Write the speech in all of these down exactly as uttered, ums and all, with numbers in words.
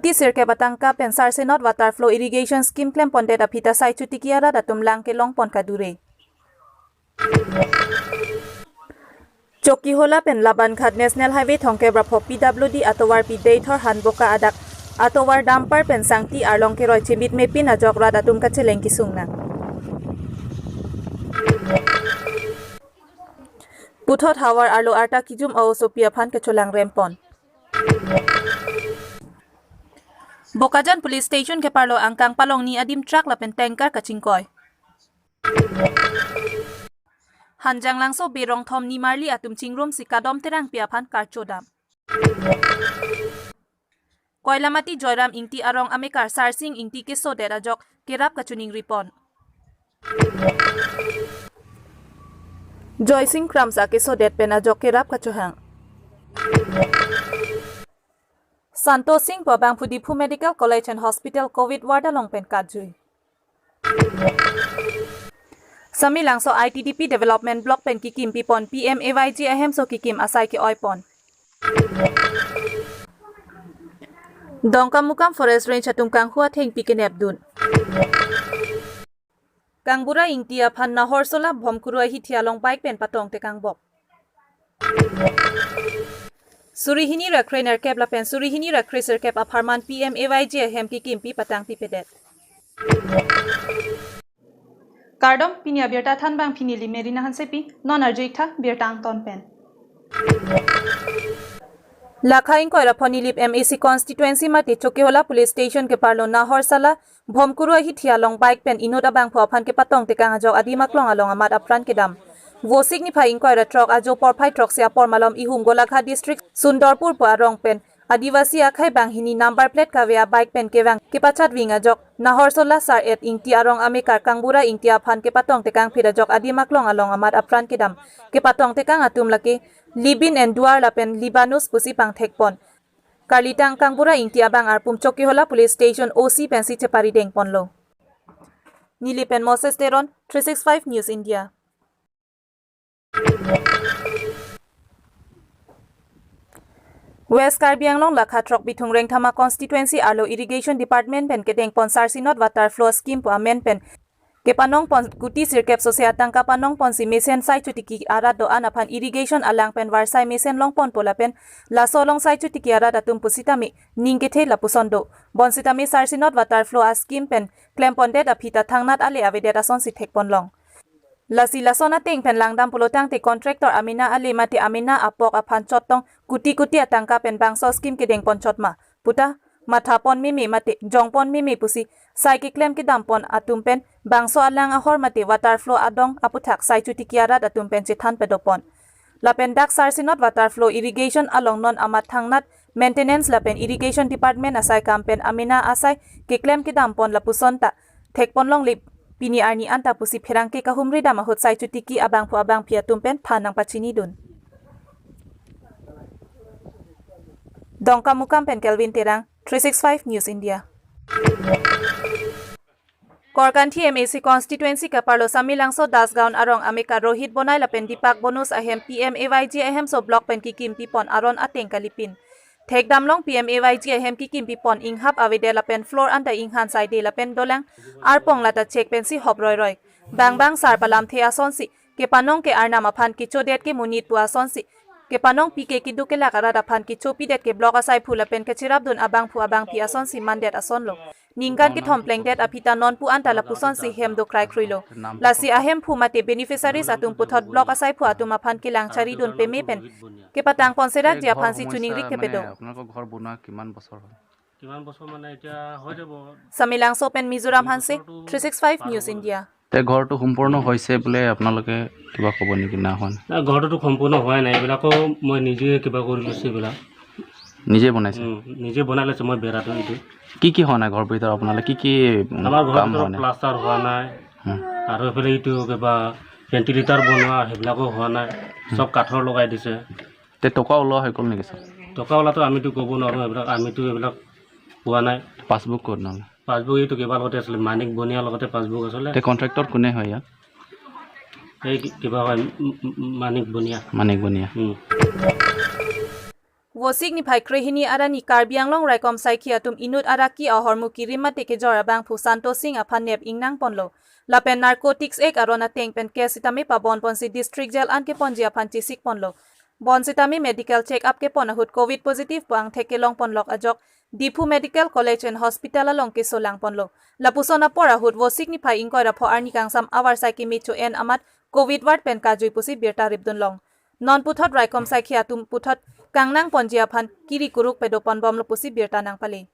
kuti sirkep atangka pen Sarsinot Water Flow Irrigation Scheme klempondet aphi ta sai chotiki arat atum lang kelongpon kadure. Chokihola pen Laban Ghat National Highway thomkep ra pho P W D atovarpi Deithor Hanboka adak atovar dumper pen sangti arlong keroi chimit mepin ajok rat atum kacheleng kesung nang. Puthot havar arlo arta kijum a-osopi aphan kecholang rempon. Bokajan Police Station keparlo angkang palongni adim truck lapen tanker kachingkoi. Hanjanglangso Berong thom nimarli atum chingrumsi Kadom Terangpi aphan karcho dam. Koilamati Joyram Ingti arong amekar Sarsing Ingti kesodet ajok kerap kachiningripon. Joysing Kramsa kesodet pen ajok kerap kachohang. Santo Singh pu abangphu Diphu Medical College and Hospital Covid ward along pen katjui. Samelangso I T D P Development Block pen kekim pipon P M A Y G ahemso kekim asai ke-oipon. Dongkamukam Forest Range atum kanghu athengpi kenepdun. Kangbura Ingti aphan Nahorsola Bhomkuru ahithi along bike pen patong tekangbok. Suri hini ra krenerkep lapen suri hini ra kresirkep apharman P M A Y G ahem kekimpi patangpipedet. Kardom, pini abirta thanbang pini neli Merina Hansepi, non arju-ik tha birta angton pen. Lakha ingkoi ra pho Nilip M A C constituency mate Chokihola Police Station keparlo Nahorsala Bhomkuru ahithi along bike pen inut abangphu aphan kepatong tekang ajok adim aklong along amat apran kedam. Vosik niphai ingkoi ra throk ajo porphai throksi apor malom ihum Golaghat District Sundarpur pu arong pen Adivasi akhei banghini number plate kave a-bike pen kevang kepachatving ajok Nahorsola Sar-et Ingti arong amekar Kangbura Ingti aphan kepatong tekangphit ajok adim aklong along amat apran kedam. Kepatong tekang atum lake Libin and Duar lapen Libanus pusi pangthekpon. Karlitang Kangbura Ingti abang arpum Chokihola Police Station O C pensi cheparidengponlo. Nilip pen Moses Teron, three six five News India. West Karbi Anglong lakha throk Bithung Rengthama constituency arlo Irrigation Department pen kedengpon Sarsinot Water Flow Scheme pu amen pen kepanongpon kuti sirkep sose atangka panongponsi mesen sai chotiki arat do-an aphan irrigation alang pen varsai mesen longponpo lapen laso along sai chotiki arat atum pusitame ning kethe lapuson do. Bonsitame Sarsinot Water Flow a-scheme pen klempondet aphi ta thangnat ale avedet asonsi thekponlong. Lasi lason ateng pen langdam pulotangte contractor amena ale mate amena apok aphan chottong kuti kuti atangka pen bangso scheme kedengpon chot ma puta mathapon meme mate jongpon meme pusi sai keklem kedampon atum pen bangso alang ahor mate water flow adong aputhak sai chotiki arat atum pen chethan pedopon. Lapen dak Sarsinot Water Flow Irrigation along non amat thangnat maintenance lapen Irrigation Department asai kam pen amena asai keklem kedampon lapuson ta thekponlongle. Pini arni anta pusi pherangke kahumri dam ahut sai chotiki abangphu abangphi atum pen than nangpachinidun. Dongkamukam pen Kelvin Terang, three six five News India. Korkanthi M A C constituency keparlo Samelangso Dasgaon arong amekar Rohit Bonai lapen Deepak Bonus ahem P M A Y G ahemso block pen kekim pipon aron ateng kalipin. Thekdamlong P M A Y G ahem kekim pipon inghap avedet lapen floor anta inghan saide lapen dolang arpong lata chek pensi hop roiroi. Bangbang sar palamthe asonsi kepanong ke arnam aphan kechodet ke monit pu asonsi kepanong pike keduk kelak arat aphan kechopidet ke block asaiphu lapen kachirapdun abangphu abangphi asonsi mandet asonlo. Ningkan kethom plengdet aphi ta nonpu anta lapusonsi hem do kraikrui lo. Lasi ahemphu mate beneficiaries atum puthot block asaiphu atum aphan kelang charidun peme pen kepatangpon serakji aphansi chuningri kepedo. আপোনালোকৰ ঘৰ বনোৱা কিমান বছৰ হ'ল? কিমান বছৰ মানে এতিয়া হৈ যাব। Samelangso pen Mizoram Hanse, three six five News India. তে ঘৰটো সম্পূৰ্ণ হৈছে বোলে আপোনালোকে কিবা ক'ব নেকি? না হোৱা নাই? না, ঘৰটোতো সম্পূৰ্ণ হোৱাই নাই, এইবিলাকো মই নিজে কিবা কৰি লৈছোঁ এইবিলাক। নিজে বনাইছে? উম, নিজে বনাই লৈছোঁ মই বেৰাটো এইটো। কি কি হোৱা নাই ঘৰৰ ভিতৰত আপোনালোকে? কি কি, উম, আমাৰ ঘৰৰ কাম ভিতৰত হোৱা নাই? প্লাষ্টাৰ হোৱা নাই। হুম। আৰু এইফালে এইটো কিবা ভেণ্টিলেটাৰ বনোৱা, সেইবিলাকো হোৱা নাই। হুম। চব কাঠৰ লগাই দিছে। তে টকা ওলোৱা হৈ গ'ল নেকি ছাৰ? টকা ওলাটো আমিতো ক'ব নোৱাৰোঁ, এইবিলাক আমিতো এইবিলাক পোৱা নাই। পাছবুক ক'ত নহ'লে? পাছবুক এইটো কিবা লগতে আছিলে, মানিক বনিয়াৰ লগতে পাছবুক আছিলে। তে কণ্ট্ৰেক্টৰ কোনে হয় ইয়াত? এই কি-, কিবা হয়, ম-, ম-, মানিক বনিয়া। মানিক বনিয়া। উম। Vosik niphai krehini arni Karbi Anglong raikom saikhi atum inut araki ahormu kirim mate kejor abangphu Santo Singh aphan nep ingnang ponlo. Lapen Narcotics Act aron ateng pen case sitame pabon ponsi district jail an keponji aphan chesik ponlo. Bonsitame medical check up kepon ahut covid positive pu angthek kelong ponlok ajok Diphu Medical College and Hospital along keso lang ponlo. Lapuson apor ahut Vosik niphai ingkoi ra pho arni kangsam avarsai keme cho-en amat covid ward pen kajui pusi birta ripdun long. Non puthot raikom saikhi atum puthot kangnang ponji aphan kiri kuruk pedo pon bomlo pusi birta nangpale.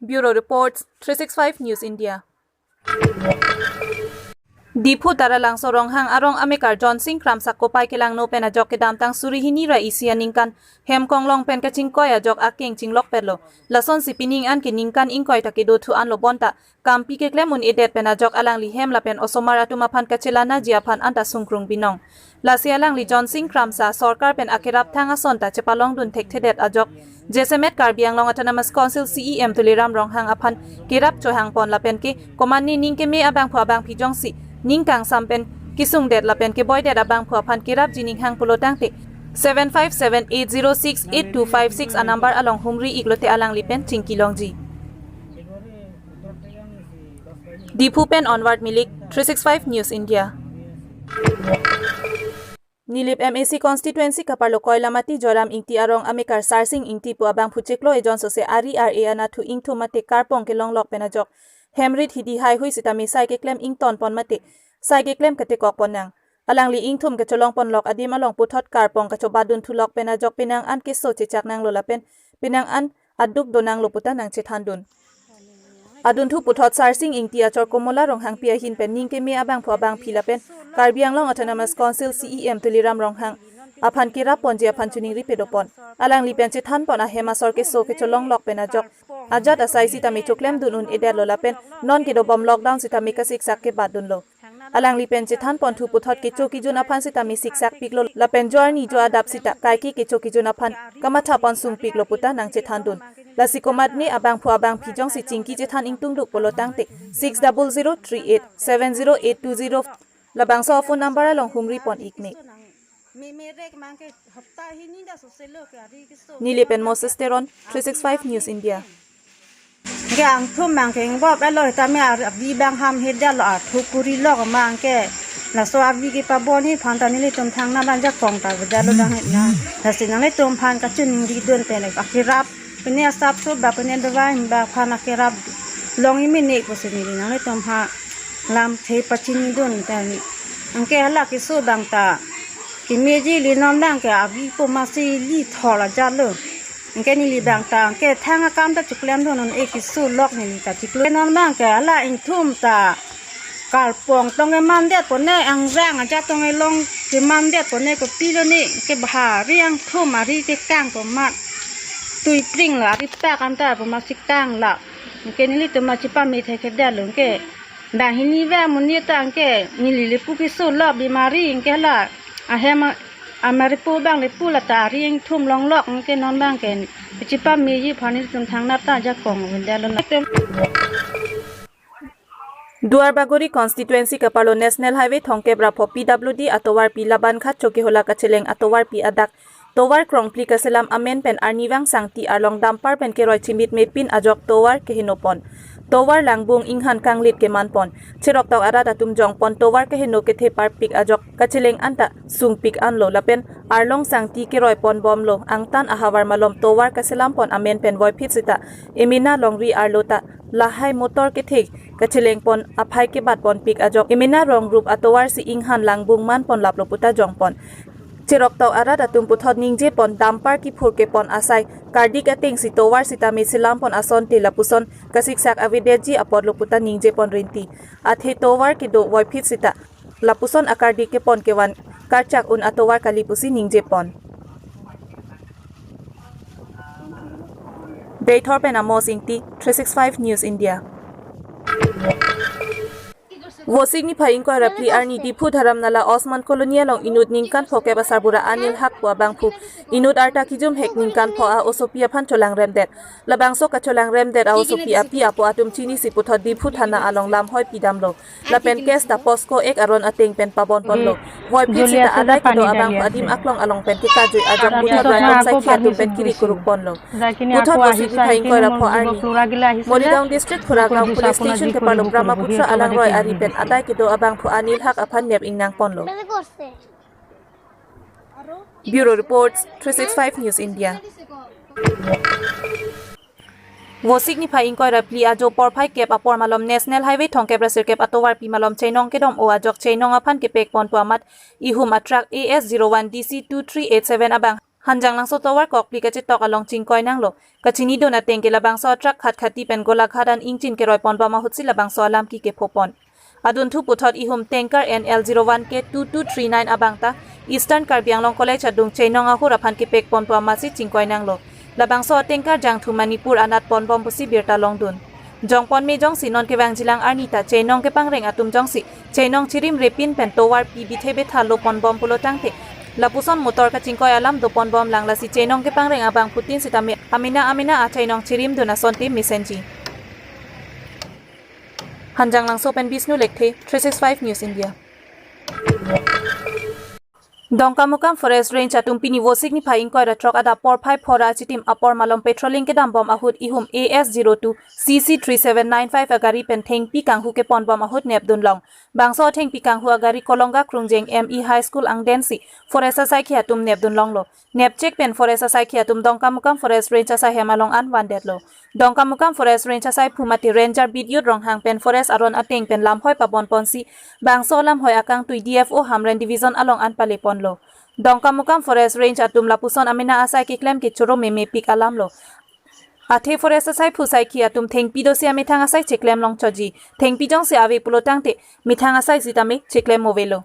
Bureau Reports, three six five News India. Diphu Taralangso Ronghang arong amekar John Singh Kramsa kopai kelangno pen ajok kedamtang suri hini ra isi aningkan hem konglong pen kachingkoi ajok akeng chinglok perlo. Lasonsi pining an ke ningkan ingkoi ta kedo thu anlo bonta kampi keklem un-edet pen ajok alangli hem lapen osomar atum aphan kachelanaji aphan anta sungkrung binong. Lasi alangli John Singh Kramsa sorkar pen akerap thang ason ta chepalongdun thekthedet ajok jasemet Karbi Anglong Autonomous Council C E M Tuliram Ronghang aphan kerap chohang pon lapen ke komatne ning keme abangphu abangphi jongsi ning kangsam pen kesungdet lapen keboidet abangphu aphan kerapji ninghang pulo tangte seven five seven eight zero six eight two five six anumber along humri iklote alangli pen chingki longji. Diphu pen Onward Milik, three six five News India. Nilip M A C constituency kaparlo Koilamati Joram Ingti arong amekar Sarsing Ingti pu abangphu chiklo ejon sose ari ar-e anatthu ingthum mate karpong kelonglok pen ajok hemrit hidi haihui sitame sai keklem ington pon mate sai keklem ketekok pon nang. Alangli ingthum kecholong ponlok adim along puthot karpong kachobatdun thulok pen ajok penang an keso chechak nanglo lapen penang an aduk do nanglo puta nangchethandun. Adunthu puthot Sarsing Ingti achor Komola Ronghangpi ahin pen ning keme abangphu abangphi lapen Karbi Anglong Autonomous Council C E M Tuliram Ronghang aphan kerap ponji aphan choningri pedo pon. Alangli pen chethan pon ahem asor keso kecholonglok pen ajok ajat asai sitame choklemdun un-edetlo lapen non kedobom lockdown sitame kasiksak kebatdunlo. Alangli pen chethan ponthu puthot kecho kejun aphan sitame siksak piklo lapen jo arni jo adap sita kaike kecho kejun aphan kamatha pon sungpiklo puta nangchethandun. Lasi komatne abangphu abangphi jongsi chingki chethan ingtungduk pulo tangte six double zero three eight seven zero eight two zero labangso phone number along humri pon ikne. Nilip pen Moses Teron, three six five News India. Ke angthum mang ke ingbop elo tame ar abi bang ham hedetlo arthu kuri lok mang ke laso abi kepabon aphan ta nelitum thangnat ajakong ta bedetlo dang na. Lasi nanglitum aphan kachiningridun pen akerap pine asap so ba pine dovai ba aphan akerap long imine pusi neli nanglitum aphan lamthe pachinidun pen anke hala keso bang ta kemeji li non bang ke abi po masi li thol ajatlo. Anke neli bang ta anke thang akam ta choklemdun un-e keso lok neli ta chiklo. Non bang ke hala ingthum ta karpong tong kemandet pone angrang ajat tong elong kemandet pone kopilo ne ke bhari angthum ari kekang komat tui pring la ari tak anta po masi kang la. Anke nelitum ma chipame thekthedetlo anke. Dang hini ve amonit ta anke neli le pu keso lok bimari anke hala ahem a-, amari pu bang le pu la ta ari ingthum longlok anke non bang ke chipameji aphan nelitum thangnat ta ajakong bedetlo na. Duarbagori constituency kaparlo National Highway thomkep ra pho P W D atovarpi Laban Ghat Chokihola kacheleng atovarpi adak tovar krongphli kaselam amen pen arnivang sangti arlong dumper pen keroi chimit mepin ajok tovar keheno pon. Tovar langbung inghan kanglit keman pon. Cheroktok arat atum jong pon tovar keheno kethe parpik ajok kacheleng anta sungpik anlo lapen arlong sangti keroi pon bomlo angtan ahavar malom tovar kaselam pon amen pen voiphit sita emena longri arlo ta lahai motor kethe kacheleng pon aphai kebat ponpik ajok emena rong rup atovar si inghan langbung man pon laplo puta jong pon. Cheroktok arat atum puthot ningje pon dumper kiphur kepon asai kardik ateng si tovar sitame selam pon asonte lapuson kasiksak avedetji apotlo puta ningje pon rinti. Athe tovar kedo voiphit sita lapuson akardik kepon kevan karchak un atovar kali pusi ningje pon. Deithor pen Amos Ingti, three six five News India. Vosik niphai ingkoi ra phli arni Diphu Dharamnala Osman Colony along inut ningkan phokep asarbura Anil Haq pu abangphu inut arta kijumhek ningkan pho a osopi aphan cholangremdet. Labangso kacholangremdet a osopi api apo atum chinisi puthot Diphu Thana along lamhoi pidamlo. Lapen case ta POCSO Act aron ateng pen pabonponlo. Voiphit sita adai kedo abangphu adim aklong along pen kekajui ajok puthot raikom saikhi atum pen kiri kuruk ponlo. Puthot Vosik niphai ingkoi ra pho arni Morigaon District Khuragaon Police Station keparlo Brahmaputra alangroi ari pen adai kedo abangphu Anil Haq aphan nep ingnang ponlo. Bureau Reports, three six five News India. Vosik niphai ingkoi ra phli ajo porphai kep apor malom National Highway thomkep ra sirkep atovarpi malom Cheinong kedom-o ajok Cheinong aphan kepek ponpo amat ihum atruck A S zero one D C two three eight seven abang Hanjanglangso tovar kokpli kachetok along chingkoi nanglo. Kachinidun ateng ke labangso atruck Khatkhati pen Golaghat an ingchin keroi ponbom ahutsi labangso alam kikepho pon. Adunthu puthot ihum tanker N L zero one K two two three nine abang ta Eastern Karbi Anglong College adung Cheinong ahur aphan kepek ponpo amatsi chingkoi nanglo. Labangso tanker jangthu Manipur anat ponbom pusi birta longdun. Jongpon me jongsi non kevangjilang arni ta Cheinong kepangreng atum jongsi Cheinong chirimre pin pen tovarpi bithe bethalo ponbom pulo tangte lapuson motor kachingkoi alam do ponbom lang, lasi Cheinong kepangreng abangphutin sitame amena amena a Cheinong chirimdun asonte mesenji. Hanjanglangso pen Bishnu Lekthe, three six five News India. Dongkamukam Forest Range atum pini Vosik niphai ingkoi ra throk adap porphai pho ra achitim apor malom patrolling kedambom ahut ihum A S zero two C C three seven nine five agari pen thengpi kanghu keponbom ahut nepdun long. Bangso thengpi kanghu agari Kolonga Krungjeng M E High School angdensi forest asaikhi atum nepdun longlo. Nepchek pen forest asaikhi atum Dongkamukam Forest Range asaihem along an vandetlo. Dongkamukam Forest Range asaiphu mate Ranger Bidyut Ronghang pen forest aron ateng pen lamhoi pabon ponsi bangso lamhoi akangtui D F O Hamren Division along an pale ponlo. Dongkamukam Forest Range atum lapuson amena asai keklem ke choro meme pik alamlo. Athe forest asaiphu saikhi atum thengpi dosi amethang asai cheklem longchoji. Thengpi jongsi ave pulo tangte methang asai sitame cheklem movelo.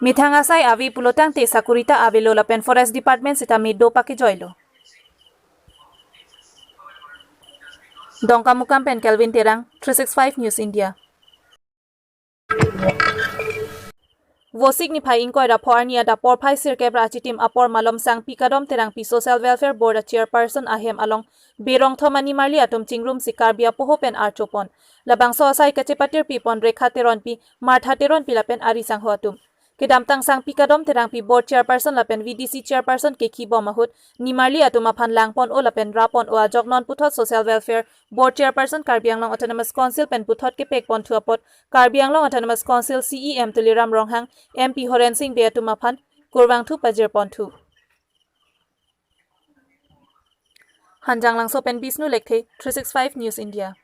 Methang asai ave pulo tangte sakuri ta avelo lapen Forest Department sitame do pakejoilo. Dongkamukam pen Kelvin Terang, three six five News India. Vosik niphai ingkoi ra pho arni adap porphai sirkep ra achitim apor malom Sangpi Kadom Terangpi Social Welfare Board a Chairperson ahem along Berongthom animarli atum chingrumsi Karbi apoho pen archo pon. Labangso asai kachepatirpi pon Rekha Teronpi, Martha Teronpi lapen ari sangho atum. Kedamtang Sangpi Kadom Terangpi Board Chairperson lapen V D C Chairperson kekhi bom ahut nimarli atum aphan langpon-o lapen rapon-o ajok non puthot Social Welfare Board Chairperson Karbi Anglong Autonomous Council pen puthot kepek ponthu apot Karbi Anglong Autonomous Council C E M Tuliram Ronghang, M P Horen Sing Bey atum aphan kurvangthu pajir ponthu. Hanjanglangso pen Bishnu Lekthe, three six five News India.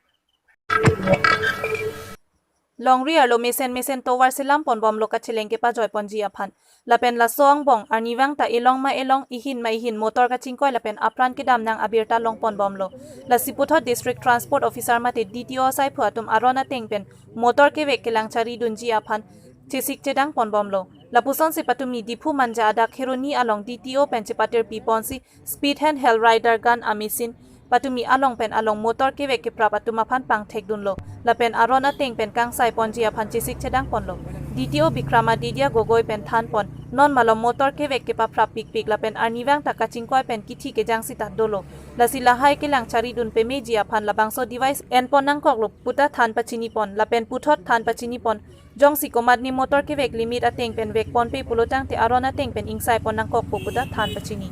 Longri arlo mesen mesen tovar selam ponbomlo kacheleng kepajoi ponji aphan. Lapen laso angbong arnivang ta elong ma elong, ihin ma ihin motor kachingkoi lapen apran kedam nang abirta long ponbomlo. Lasi puthot District Transport Officer mate D T O asaiphu atum aron ateng pen motor kevek kelang charidunji aphan chesik chedang ponbomlo. Lapusonsi patumi Diphu Manja adak Kheroni along D T O pen chepatirpi ponsi Speed Handheld Rider Gun a machine patumi along pen along motor kevek keprap atum aphan pangthekdunlo. Lapen aron ateng pen kangsai ponji aphan chesik chedang ponlo. D T O Bikrama Didia Gogoi pen than pon, non malom motor kevek kepaprap pikpik lapen arnivang ta kachingkoi pen kithi kejang sita dolo. Lasi lahai kelang charidun pemeji aphan labangso device en pon nangkoklo puta than pachini pon, lapen puthot than pachini pon. Jongsi komatne motor kevek limit ateng pen vek ponpe pulo tangte aron ateng pen ingsai pon nangkokpo puta than pachini.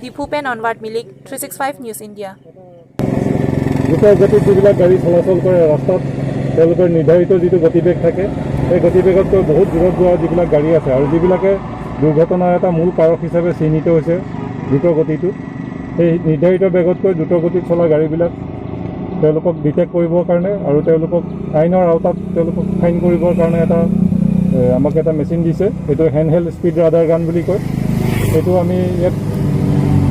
Diphu pen Onward Milik, three six five News India. দ্ৰুত গতিত যিবিলাক গাড়ী চলাচল কৰে ৰাস্তাত, তেওঁলোকৰ নিৰ্ধাৰিত যিটো গতিবেগ থাকে, সেই গতিবেগতকৈ বহুত দূৰত যোৱা যিবিলাক গাড়ী আছে আৰু যিবিলাকে দুৰ্ঘটনাৰ এটা মূল কাৰক হিচাপে চিহ্নিত হৈছে দ্ৰুত গতিটো, সেই নিৰ্ধাৰিত বেগতকৈ দ্ৰুত গতিত চলা গাড়ীবিলাক তেওঁলোকক ডিটেক্ট কৰিবৰ কাৰণে আৰু তেওঁলোকক আইনৰ আওতাত তেওঁলোকক ফাইন কৰিবৰ কাৰণে এটা, এ, আমাক এটা মেচিন দিছে। এইটো হেণ্ডহেল্ড স্পীড ৰাডাৰ গান বুলি কয়। এইটো আমি ইয়াত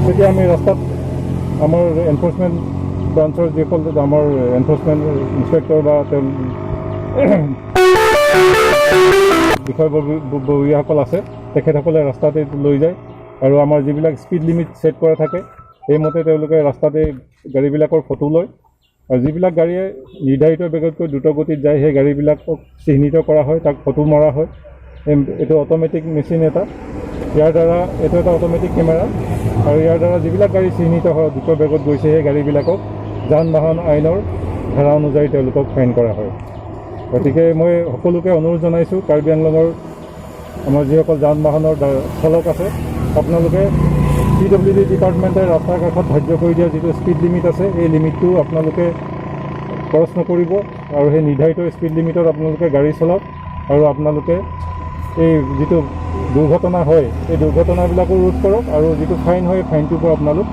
যেতিয়া আমি ৰাস্তাত আমাৰ এনফৰ্চমেণ্ট ব্ৰাঞ্চৰ যিসকল আমাৰ এনফৰ্চমেণ্ট ইনস্পেক্টৰ বা তেওঁ বিষয়ববীয়াসকল আছে, তেখেতসকলে ৰাস্তাতে লৈ যায় আৰু আমাৰ যিবিলাক স্পীড লিমিট ছেট কৰা থাকে, সেইমতে তেওঁলোকে ৰাস্তাতে গাড়ীবিলাকৰ ফটো লয়। আৰু যিবিলাক গাড়ীয়ে নিৰ্ধাৰিত বেগতকৈ দ্ৰুতগতিত যায়, সেই গাড়ীবিলাকক চিহ্নিত কৰা হয়, তাক ফটো মৰা হয়। এম- এইটো অট'মেটিক মেচিন এটা, ইয়াৰ দ্বাৰা, এইটো এটা অট'মেটিক কেমেৰা, আৰু ইয়াৰ দ্বাৰা যিবিলাক গাড়ী চিহ্নিত হয়, দ্ৰুত বেগত গৈছে, সেই গাড়ীবিলাকক যান বাহন আইনৰ ধাৰা অনুযায়ী তেওঁলোকক ফাইন কৰা হয়। গতিকে মই সকলোকে অনুৰোধ জনাইছোঁ, কাৰ্বি আংলঙৰ আমাৰ যিসকল যান বাহনৰ ডা- চালক আছে, আপোনালোকে পি ডব্লিউ ডি ডিপাৰ্টমেণ্টে ৰাস্তাৰ কাষত ধাৰ্য কৰি দিয়া যিটো স্পীড লিমিট আছে, এই লিমিটটো আপোনালোকে ক্ৰছ নকৰিব আৰু সেই নিৰ্ধাৰিত স্পীড লিমিটত আপোনালোকে গাড়ী চলাওক। আৰু আপোনালোকে এই যিটো দুৰ্ঘটনা হয়, এই দুৰ্ঘটনাবিলাকো ৰোধ কৰক আৰু যিটো ফাইন হয়, ফাইনটোৰ পৰা আপোনালোক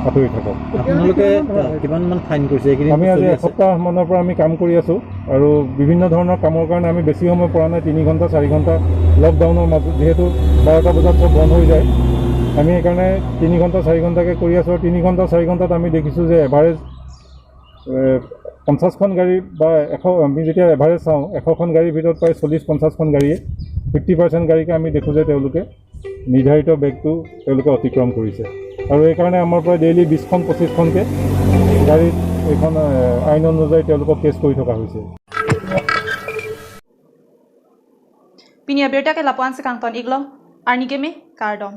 আঁতৰি থাকক। আপোনালোকে, আহ, কিমান মান ফাইন কৰিছে এইকেইদিন? আমি আজি চলি আছে? এসপ্তাহ মানৰ পৰা আমি কাম কৰি আছোঁ আৰু বিভিন্ন ধৰণৰ কামৰ কাৰণে আমি বেছি সময় পৰা নাই। তিনি ঘণ্টা, চাৰি ঘণ্টা লকডাউনৰ মাজত, যিহেতু বাৰটা বজাত চব বন্ধ হৈ যায়, আমি সেইকাৰণে তিনি ঘণ্টা, চাৰি ঘণ্টাকৈ কৰি আছোঁ। আৰু তিনি ঘণ্টা, চাৰি ঘণ্টাত আমি দেখিছোঁ যে এভাৰেজ এ, পঞ্চাশখন গাড়ী বা এশ, আমি যেতিয়া এভাৰেজ চাওঁ, এশখন গাড়ীৰ ভিতৰত প্ৰায় চল্লিছ পঞ্চাশখন গাড়ীয়ে, ফিফটি পাৰ্চেণ্ট গাড়ীকে আমি দেখোঁ যে তেওঁলোকে নিৰ্ধাৰিত বেগটো তেওঁলোকে অতিক্ৰম কৰিছে। আৰু এইকাৰণে আমাৰ পৰা ডেইলি বিছখন পঁচিছখনকৈ গাড়ীত এইখন, এ, আইন অনুযায়ী তেওঁলোকক কেছ কৰি থকা হৈছে। Pini abirta ke lapu-an si kangton-iklo, arni keme, kardom.